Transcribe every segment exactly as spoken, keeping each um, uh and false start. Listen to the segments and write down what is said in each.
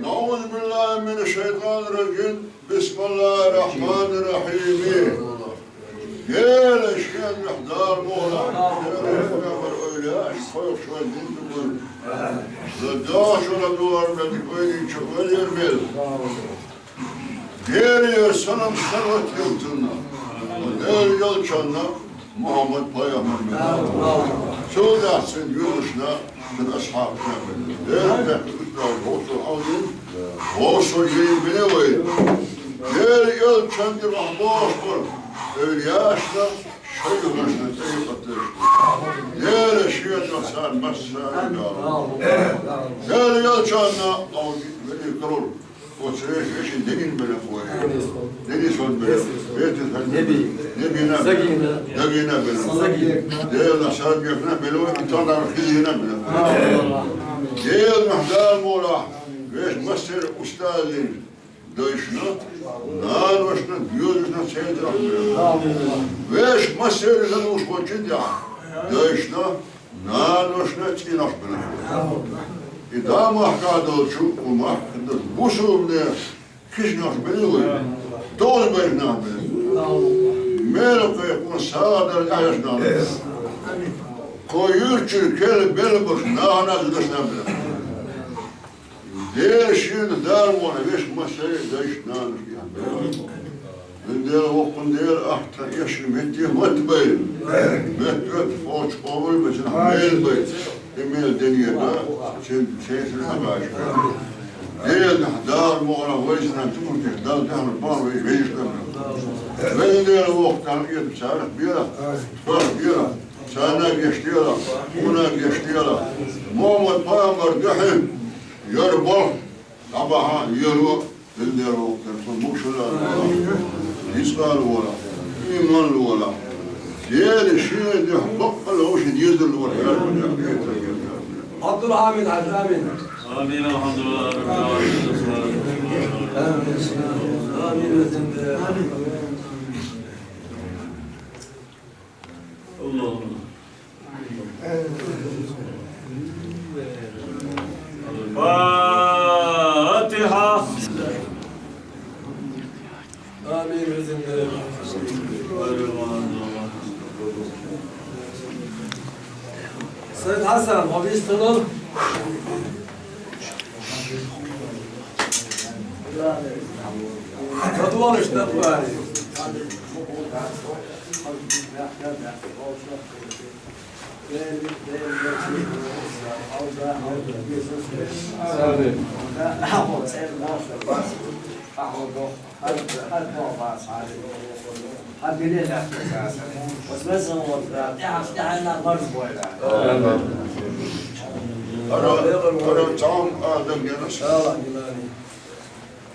نعوذ بالله من الشيطان الرجيم. بسم الله الرحمن الرحيم. Гела шен мехдар мола, шен мехдар ойла, шен хойх шой дин дубун. Ла даш вала дуар мел дикой дин чу ойла мел. Гела салам салават йолтуна. Гела йолчанна Мухаммад пайгамбар мел. Суда сен юнушна, сен асхабна мел. Гела бехтуна госу алдин. Госу йин биневай. Гела йолчанна махбош бар. Эвлияшна, шайгашна, тайпаташна. Гела шиятна сан масса. Гела йолчанна алдин вели карор. Оцереш вешин дегин беле хой. Дени сон беле. Бети сон. Неби. Неби на. Загина. Загина беле. Загин. Дел на саргефна беле, итонар хизина беле. Дел махдар мола. Веш мастер усталин. Дойшна. Наношна, дюзна, центра беле. Веш мастер на уж хочет я. Дойшна. Наношна цӀинаш бинахуй. И дамах кадолчу, у мах кадолчу. Бусурне хишнаш бинахуй. Дол бинахуй. Мел кайкун садар яшнал. Койюрчу кел бел буш нана зудашна бинахуй. Дешин дармона веш масай дайш нанаш. Дел вокун дел ахта яши метти мат бай. Мет вет фоч овр бесин хамел бай. Эмел дениеда сен сесин хабаш. Дел дар мора вайсна тумур дел дар бар вай вешна. Вен дел вокан ед сарх бира. Фар бира. Сана гештела. Уна гештела. Мохаммад пайгамбар дехин. Яр бал. Абаха, яр бал. Динде рокъ, дерсо мукшула, ризкъа лула, иман лула. Дери шире де бакъал ош дизер лула. Абдул Амин, Абдул Амин. آمين، الحمد لله رب العالمين. آمين. آمين. اللهم. الفاتحة. آمين. سيد حسن، حبيب تنور. رضوان اشتغل. Ара, ара цхьа адам генас.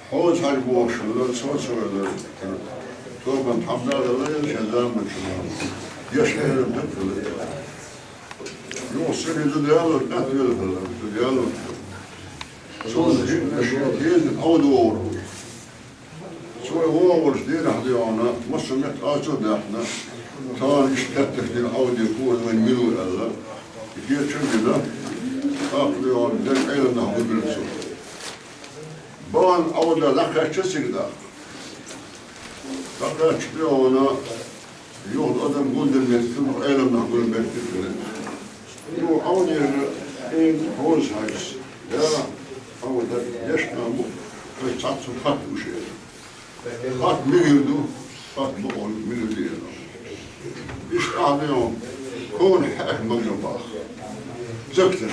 Хьоз хьажа бохуш хилла, цо ца велла. Тобан хьамдалла, я шен заманчу. Я шен хӀерам даг хилла. Юха ца хилла, яло, тӀатвелла хилла, яло. Цунна хиъна шен теза ӀовдогӀур ву. Цо вогӀурш дийнахь де хьуна, массо а метта ацо а даьккхина, тахана иштта хеттарш дина Ӏовдийна кху вайн мила ву аьлла, и кечам бина, тӀаккха де хьуна дерг Ӏеламнах гулбелла цо. Бахана Ӏовда дӀакхаьчча цига даккха. ДӀакхаьчча де хьуна, юха адам гулдан меттиг, Ӏеламнах гулдан меттиг хилла. Юха Ӏовдийна, э, хьоз хьайса. Я, Ӏовда, дешна бу, хьайца цхьацца хатта уьш эр. Хатта мегар ду, хатта бакъо мегар ду эр. Иштта ахьа дайон, кхуна хьаьх магна баха. Зактар.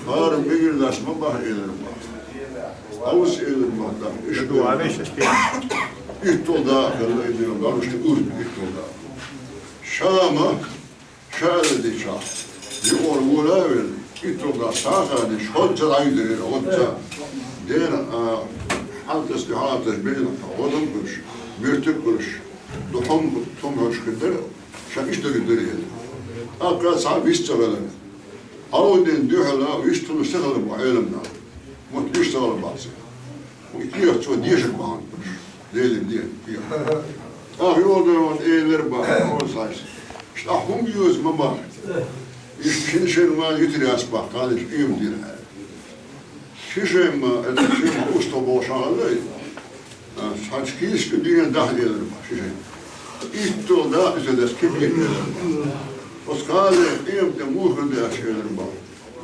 Хара мегар дац ма баха элар баха. Ӏовса элар баха, да. Иштта ду, а вешаш пе. Иттул да, хала идея, барушта ур, иттул да. Шама, Шаьлла дича, юкъара вола а велла, иттулга сагӀа деш, хӀоцца дӀайдерира, хӀоцца. Дена, а, хьалтас тӀе хьалтас бена, гӀодам кхуьлуш, муьртиг кхуьлуш, духьум тумхьуш хир дара, ша иштта дерг дара хӀета. Аккха цхьа вист ца велара. Ӏовдина дуьхьала вист хилла ца хилла бу Ӏеламнаха. Мотт вист ца хилла бац. Кху кехат цо дешар бахьана, Делан дехар кехат. Ахьа йолдойван элар бахьана, хьоз хьайса. Иштта хӀума йоьза ма бахьа. Иштта шин шин ма йитар яц бахьа, кхаллиш къемат дийнахь. Ши шайн ма, это шин ма уста бохуш хьаллай. А, хьачу кийсачу дуьнен дахьа элар бахьа, ши шайн. Иттул дакъа ца дас кипа элар бахьа. Оцу кхалле къемат де муха хир ду аьлча элар бахьа.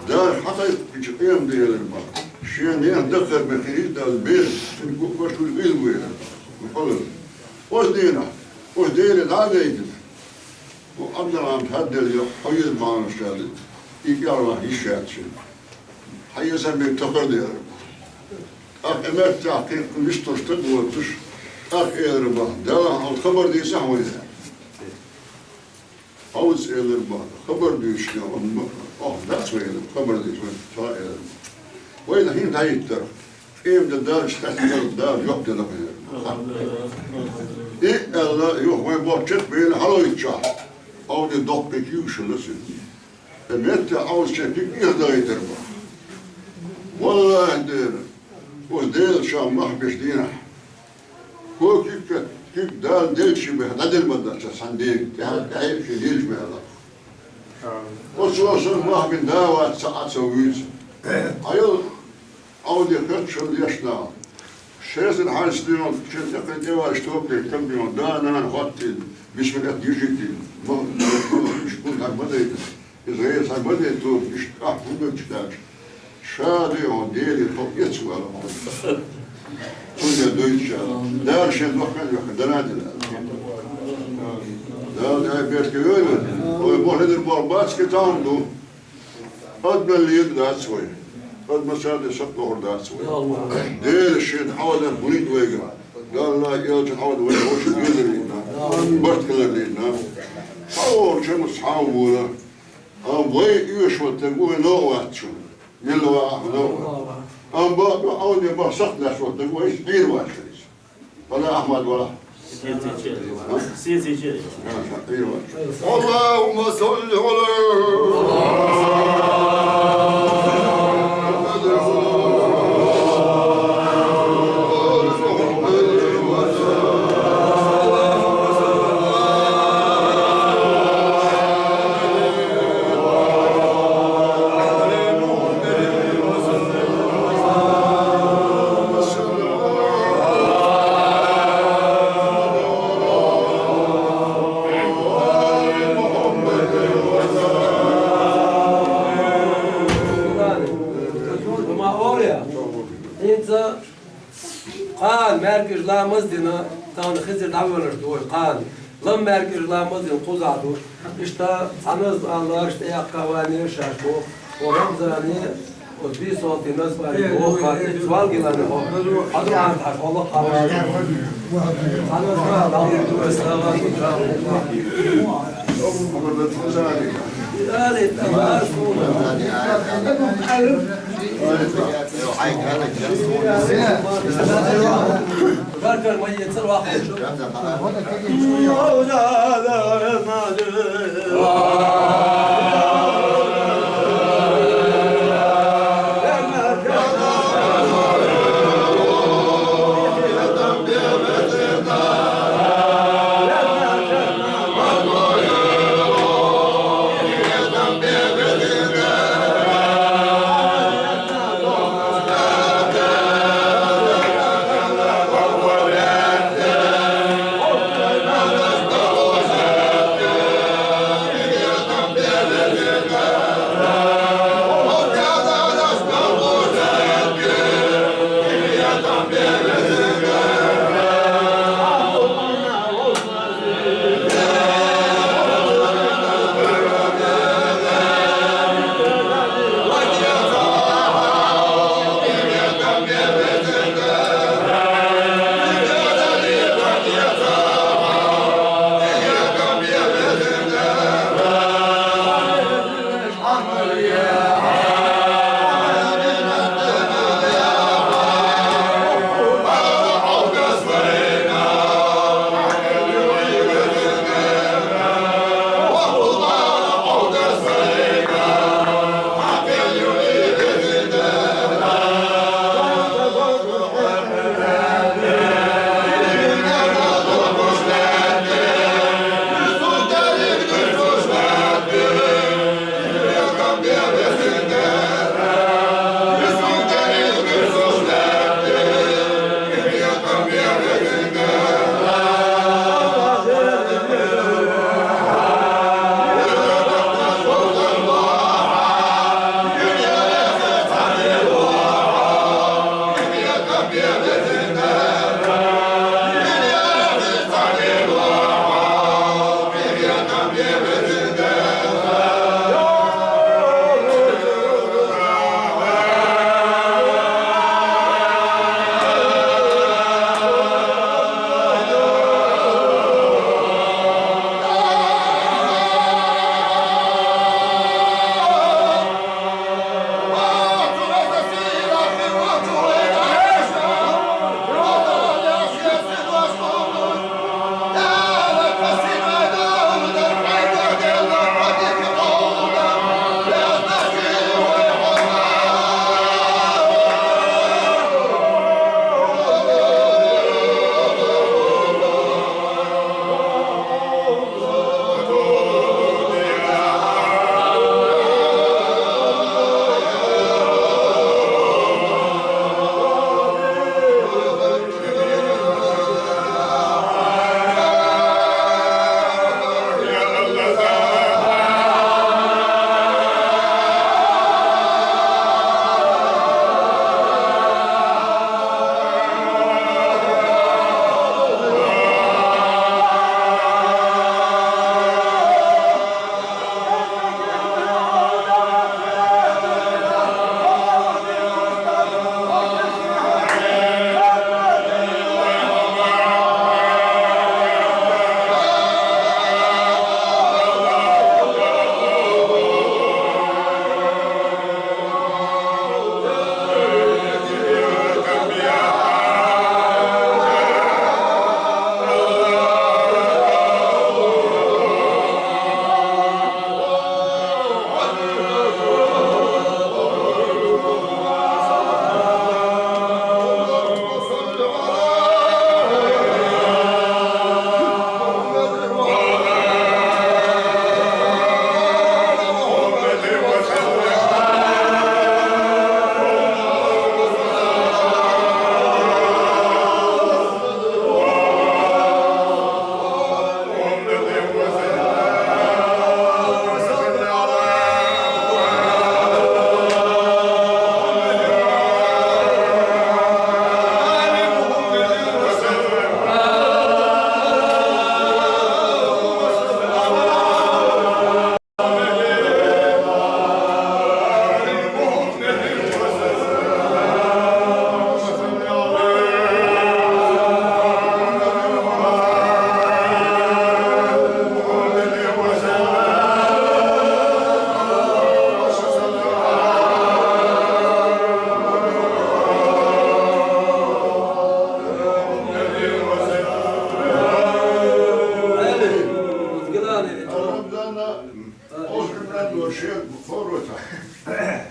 Дала хьакхайкхича къемат де элар бахьа. Шен нехан даккхар бен хир иза Дала бер, шен гух баш хуьлу илла ву элар бахьа. Оцу дийнахь, оцу Деле дӀа а гайтина. Хьо Ӏабдалхьамид хьадделла йо, хьо еза бахьанаш аьлла, и кӀелхьарван йиш яц шена. Хьан еза бен тохар де элар бахьа. ТӀаккха и меттехь кхин вистхуьлуш стаг воцуш, тӀаккха элар бахьа, Дала хьан хабар дийца хьуна. Хьовса элар бахьа, хабар дуьйцуш ден, охьа дац вай элар, хабар дийца вай, ца элар. Вайна хӀинца дӀахӀиттара, къемат де Дала шаьш хьаьстинарг Дала жоп делла вайна. И аьлла, юха вай боху чекхбелла хьалойтучохь, Ӏовдин доккхий куьйгаш хилла цуьнан. И метта Ӏовдачеран куьг ирхдахийтар бахьа. Валлахьи, Дела, оцу Делан чохь мах беш дийнахь. Хьо куьг, куьг Дала делча бен дӀаделла ма дац цхьана дега, тӀаьхьа, тӀаьхьа а шен лелаш бен аьлла. Оцо сан мах бина да вац, цхьа а ца вуьйцу. Хьайла Ӏовде хӀоьттуш хилла дешна. Шесар хьаьжцӀа дуьйна, шен тӀекхин тӀеваьллачу тоба тӀе кам дуьйна, да-нана хӀоттийна, бисмилла йиш йитийна, ма, ма, ма, ма, ма, ма, ма, ма, ма, Иза гӀеза ма де тоба, иштта ахь хӀун гучу даьлча, ша де хьо Деле тхо эцу аьлла хьо. Цундела дуьйцуш аьлла. Дала шен дохкан а йохкан, дана а дина аьлла. Дала дӀа беркате йойла. Ой, боху хӀедир боху бац, ке таун ду. Адамалла лега дац вай. Адамашца де сакъ дохур дац вай. Дела шен хьаладар хӀунийта вайга. Далла элча хьалада вай хӀошан эзарийна. Барт хилар дийна. Хьо вогӀучу чамаца хьан вола. Амма вай оьшуш ван стаг ву, вай новкъа вац шуна. Милла ван ахьа новкъа вац. Амма бакъ ду, Ӏовдин бакъ сакхт лаьцна ван стаг ву, вай Ӏийр вац шуна иза. Вала Ахьмад вала. А? Ӏийр вац. اللهم صل على Кхана маьркӀажа ламаз а дина, тахана Хизир дӀавоьлларш ду вай кхана. Лам маьркӀажа ламаз а дина кхузахь ду. Иштта цхьа назма аьлла, иштта тӀеяккха ванера шаьш боху. Хьо Рамзане, оцу бийсолтийн назма аьлла боху, кхана и цвал гиларна хьо. Хьан ду ахьа хьан хьо лакха хьан ван. Цхьа назма аьлла, дӀавоьлла ду вай, салават а ду.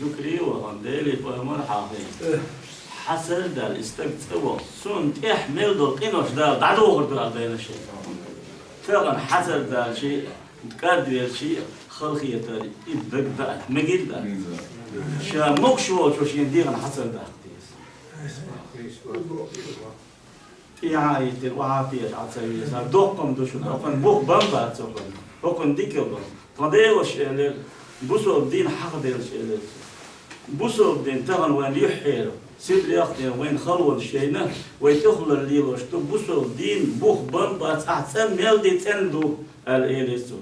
зукаре вахана, Деле пайхамар хьахийна. Хьацар а даьлла, и стаг цӀа вахча, цунна тӀехь мел долу къинош Дала дӀадохур ду аьлла дайна шайна. Тахана хьацар даьлча, кӀадвелча, халахетар и даг даьлла, мегар даьлла. Ша могуш волчо шен дегӀан хьацар даккха деза. ТӀехьа а йиттина, охьа а теша Ӏа ца веза. Доккха ма ду шуна. ХӀокхуьнан бух бан бац хӀокхуьнан. ХӀокхуьнан дика бан. Тхан Делаша элира, бусалба дин хьахаделча элира цо. Бусалба дин тахана вайна юьхьера, сибрех а дина, вайна халонаш яйна, вай тӀехулар лелош ду, бусалба дин бух бан бац, ахь цӀа мел де цӀена ду, аьлла элира цо.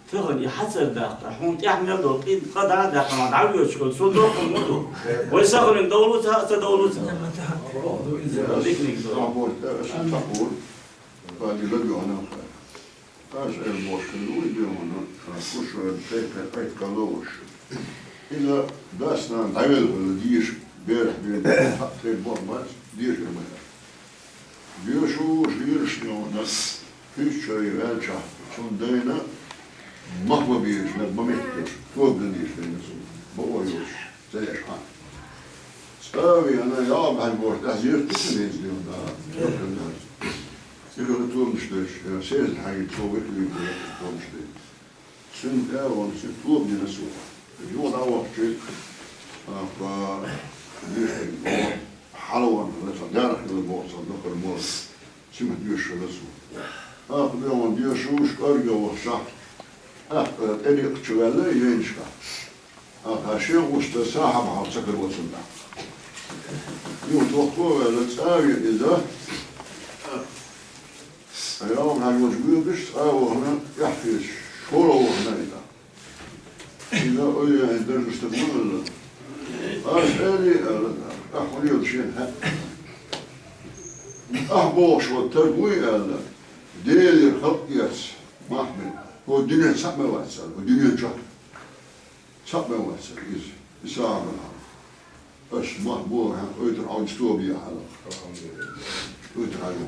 Тахана и хьацар даккха, хьуна тӀехь мел долу къин къа дӀа а даьккхина, дӀавоьдуш хила, цул доккха ма ду. Вай сахалин довлуца а, ца довлуца а. Дикниг ду. Ца хьур, ца хьур. Бади ладоьгӀна хьа. Аш эр бохуш хила вуй бехуна, ша кхушара тайпа къайт каловуш. Иза дас-нана дӀавелла хила дийша, берах бен, хьакъ тайпа боху бац, дийша ма яц. Доьшуш, доьшуш йогӀу нах, куьйсучуьра ваьлчахь, цунна дайна мах ма безаш, нах ма метташ, тоба дан дийша дайна цунна, бакъо йолуш, ца еш хьан. Ави, ана, я бан борт, аз ертис не сделал, да. Сига томш деш, сез хай, цо векли, томш деш. Цуьнан тӀе а вон, цуьнан тоба дина суна. Юха дӀавахча, а, по дешай, хьалаван, лаца, дарах хила боху сан, докхар мора. Цуьнан доьшуш хила суна. Ахьа бегӀон доьшуш, кӀорга вахча. Ахьа, тӀерикъ чу ваьлла, йойнашка. Ахьа, шен гӀуста сахьаб хьал ца каро цунна. Юха дохко а ваьлла, цӀа а веана иза. Ӏа ялхалгӀачу воьдуш, цӀа а вахана, тӀаьхьа хеташ, шоро вахана и тӀа. Иза ойян даржаш стаг ма валла. Ас аьлли, аьлла, тӀаккха хьо лела шен хьаьа. Ахьа бохуш ван таг вуй, аьлла, Делера халкъ эца, махьбин. ХӀо дуьне цхьаъ ма вац, аьлла, хӀо дуьне чохь. Цхьаъ ма вац, аьлла, иза. И сагӀа ма Аш мах бу, хьан ойтар Ӏовдаш тобе хьала. Ойтар Ӏайо.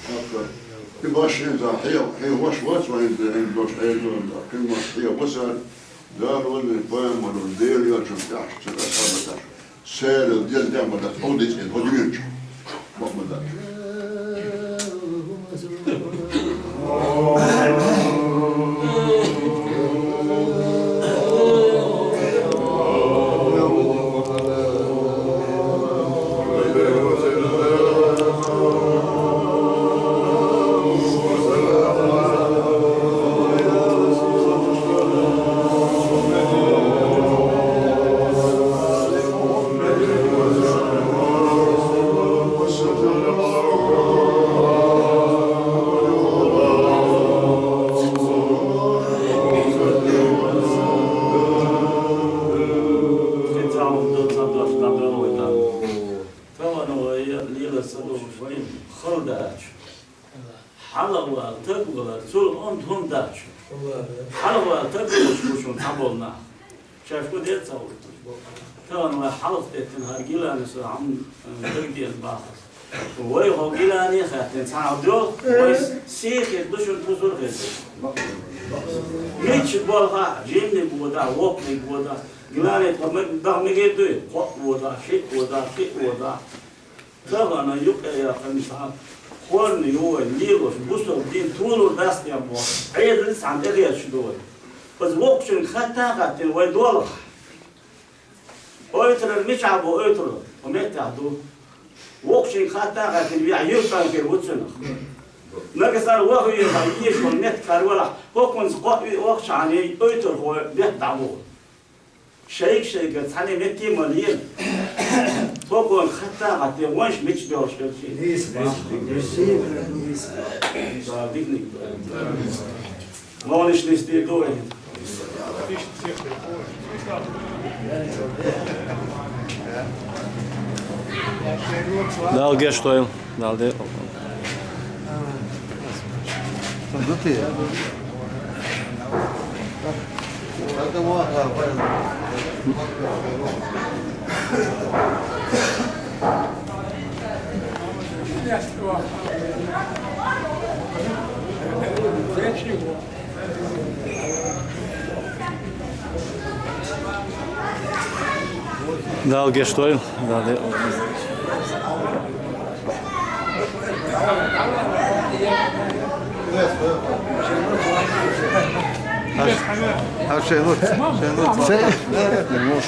ХӀокху, и баш хӀинца хье-, хье ваша вац вайн, хӀинца дош хье-, кхин мах хье васар, Дала валли, пайхамар валли, Дела йоцург тӀехь, цуьнан асхьабаташ. Сера, деза дема дац, хьо дицӀена, хьо дуьйцу. Бакъ ма дац. Тахана вай лела ца долуш вайн хала даьча. Хьалха вала таг валар, цул онда хӀума дац. Хьалха вала таг валуш бу шуна цхьаболу нах. Шаьш хӀун дера ца хӀуттуш? Тахана вай хьалха теттина хӀара Гилани со хьан, м, дагадеана бахара. Вай хьо Гилани а хаьттина, цхьа а доьлху, вай сий хир ду шуна, пусар хир ду. Мичча болх а, жиманиг вода, воккханиг вода. Гилани тхо ма-, даха мегар дуй? Кхоъ вода, шиъ вода, кхиъ вода. Тахана юкъе яьккхина цхьа хорна ю вай лелош, бусалба дин толур дац те боху, Ӏедалца цхьаьна тӀехеташ ду вай. Аса воккхачуьнга хатта а хаттина вай долахь. Ойтаран мичахь бу ойтаро? Хьо меттехь ду. Воккхачуьнга хатта а хаттина вехь юьртан хир ву цунах. Нагахь санна ваха вехахь, ешо меттахь валахь, хӀокхунца кхоъ виъ вахчахьана ойтархо бетта дӀабуху. Шайга-шайгара цхьаьна метте ма лела. Тхо кхунна хатта а хаттина, вайша мича доьлхуш хилчий. Нийса боху. Нийса боху. Дала диканиг дойла. Вовнаш нисдийр ду вай. Дала гечдойла. Дала де. Дала гечдойла. Дала де. Хьан шен луц? Шен луц?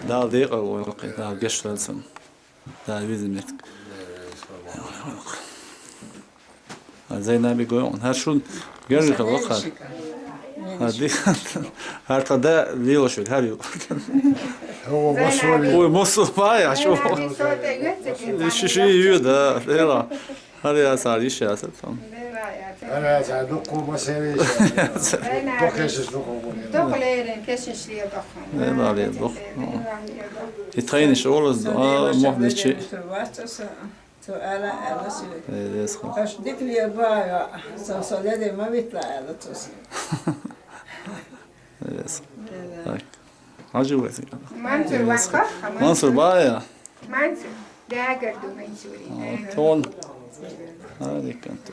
Дала декъал войла, Дала гечдойла цунна. Дала веза меттиг. Зайнаби гой он. ХӀара шун герга хила ваха. ХӀара ди-, хӀара тхан да лелаш верг хӀара ю. Ой, мосо пая, шо. Ши, ши ю, да, лела. ХӀара яцара йиш яцара тхан. ХӀара яцара дуккха масер йиш яцара. Дуккха кешнаш дуккха гур. Дуккха леррина кешнаш лела дуккха. Лела лела дуккха. И тхайнаш олаз, а, мохничи. Цо аьлла, аьлла соьга. Э, деза хьо. Аша дика лела баьхьа, со, со леде ма витла аьлла цо соьга. Э, деза. Так. Хьажи вай. Мансур ваха, Мансур. Мансур бая? Мансур. Дагар ду Мансури. А, тон. А, дикан то.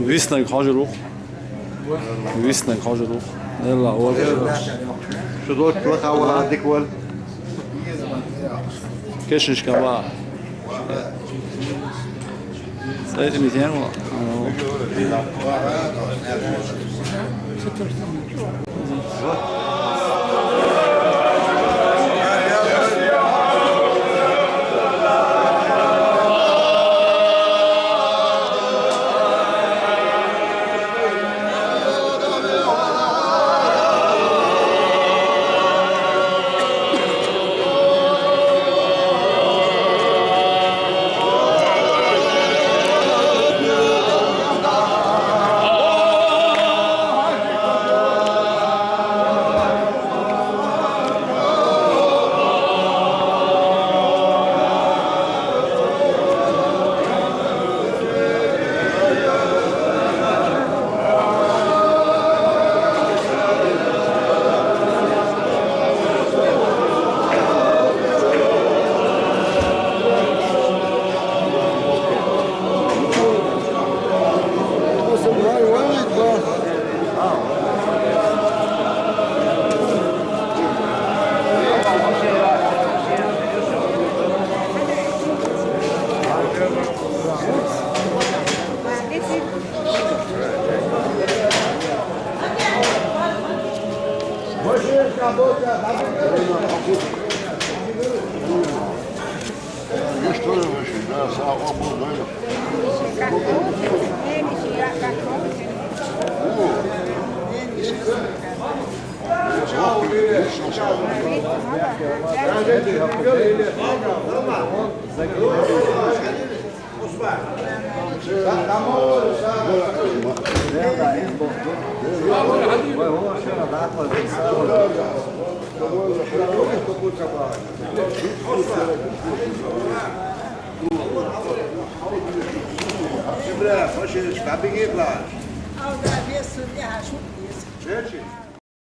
Виснаг хьожур ву. Виснаг хьожур ву. Элла, ва. Шу дочь плохого адик вал. Кешнашка ва. Цайтни тен ва. Ну что же вы, да, слава Богу, да.